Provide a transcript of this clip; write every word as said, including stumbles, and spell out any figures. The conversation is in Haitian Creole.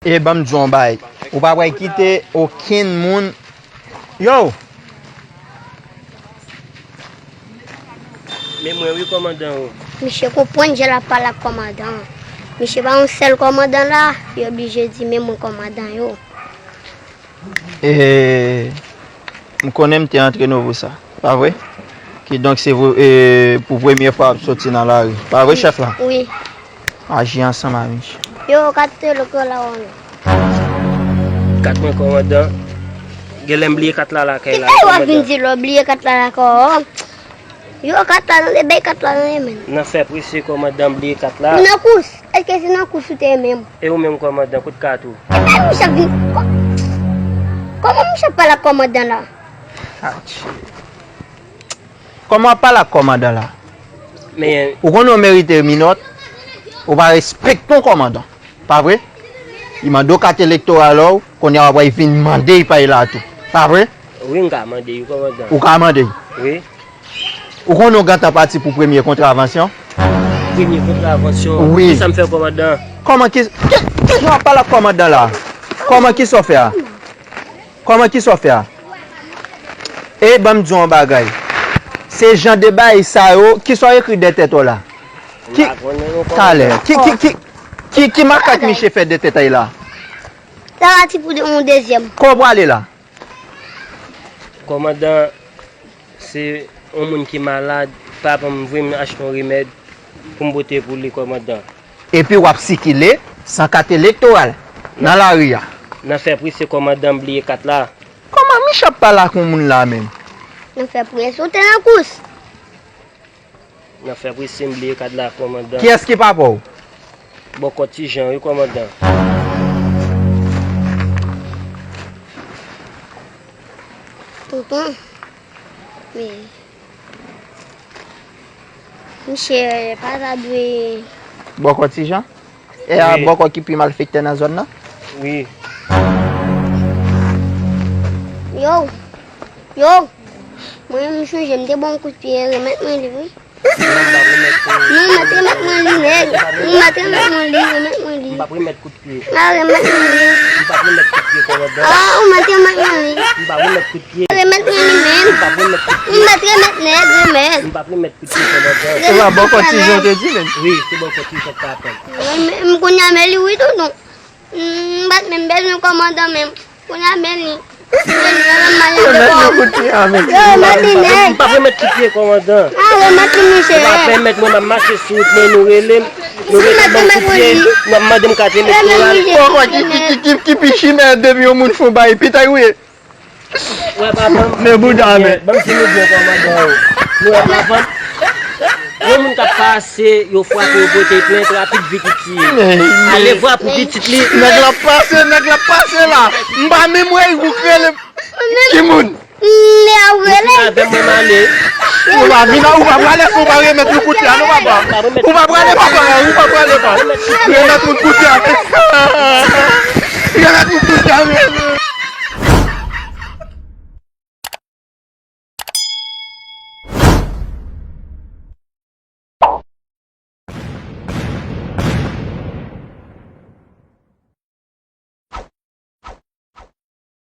E ban m di w yon bagay. Ou pa pral kite okenn moun. Yo! Men mwen wi kòmandan ou. Misye konprann jan l ap pale ak kòmandan an. Misye pa yon sèl kòmandan la, yo oblije di men mwen kòmandan yo. E, m konnen m te antre nan pou sa, pa vre? Kidonk se vre, e, pou premye fwa w ap soti nan lari, pa vre, chèf la? Wi. Aji ansanm a misye. Yo, kat te lòt la wè non. Kat mwen kòmandan. Genlè m bliye kat la lakay la. Kisa w ap vin di lè w bliye kat la lakay w? Yo, kat la tande, bay kat la tande, men. Nan fè prese kòmandan, bliye kat la. Nan kous. Èske se nan kous ou te ye menm? E ou menm kòmandan, kote kat ou? Kòman misye ap vin? Kò-, kòman misye ap pale ak kòmandan la? Atchi. Kòman w ap pale ak kòmandan la? Men ou konnen w merite minòt. Ou pa respekte yon kòmandan. Pa vre? Li mande w kat elektoral ou, kounye a w ap vin mande l pa l la tou. Pa vre? Wi, m ka mande wi, kòmandan. Ou ka mande l? Wi. Ou konnen w gentan pati pou premye kontravansyon? Premye kontravansyon? Wi. Kisa m fè, kòmandan? Kòman ki, ki, ki jan w ap pale ak kòmandan la? Kòman, kisa w fè a? Kòman, kisa w fè a? E ban m di w yon bagay. Se jan de bagay sa yo, kisa w ekri dèyè tèt ou la? Ki, talè, ki, ki, ki, ki, ki makak misye fè dèyè tèt li la? Sa pati pou de-, yon dezyèm. Kò w prale la? Kòmandan, se yon moun ki malad, papa m voye m achte yon remèd pou m pote pou li, kòmandan. Epi w ap sikile san kat elektoral nan lari a. Nan fè prese, kòmandan, m bliye kat la. Kòman misye ap pale ak yon moun la menm? Nan fè prese, ou te nan kous. Nan fè prese, m bliye kat la, kòmandan. Kiyès ki papa w? Bòkò Ti Jan wi, kòmandan. Tonton, men misye pa ta dwe. Bòkò Ti Jan? E a bòkò ki pi malfektè nan zòn nan? Wi. Yo, yo, mwen menm m sonje m te ba w yon kout pye, remèt mwen li wi. Non, m ap remèt mwen li, nèg. M ap remèt mwen li, remèt mwen li. M p ap remèt kout pye. A, remèt mwen li. M p ap remèt kout pye, kòmandan. A, ou mèt remèt mwen li. M p ap remèt kout pye. Remèt mwen li menm. M p ap remèt kout pye. Ou mèt remèt nèg, remèt. M p ap remèt kout pye, kòmandan. Remèt bòkò Ti Jan te di menm. Wi, se bòkò Ti Jan k t ap pran. M, m kounye a men li wi, tonton. M pa t menm bezwen kòmandan menm. Kounye a men li. Remèt li kout pye a menm. Yo, remèt li nèg. M p ap remèt kout pye, kòmandan. A, remèt li, mesye. Ou pa pèmèt mwen, m ap mache sou wout mwen, nou rele m. Nou rele m ban m kout pye. N ap mande m kat elektoral. Bòkò ki, ki, ki, ki, ki pi chimè depi yon moun fè yon bagay pitay ou ye. Wè, papa m. Men bouda, men. Ban m di nou byen, kòmandan yo. Nou wè, papa m. Yon moun k ap pase, yo frape, yo pote plent, rapid vit iti. Alevwa pou pitit li. Nèg la ap pase, nèg la ap pase la. M pa menm wè ou k rele. Ki moun? Lè ou rele. Ou pa vin, ou pa prale, ou pa remèt nou kout pye a, non, papa. Ou pa prale, papa, ou pa prale, papa. Remèt nou kout pye a. Remèt nou kout pye a, men.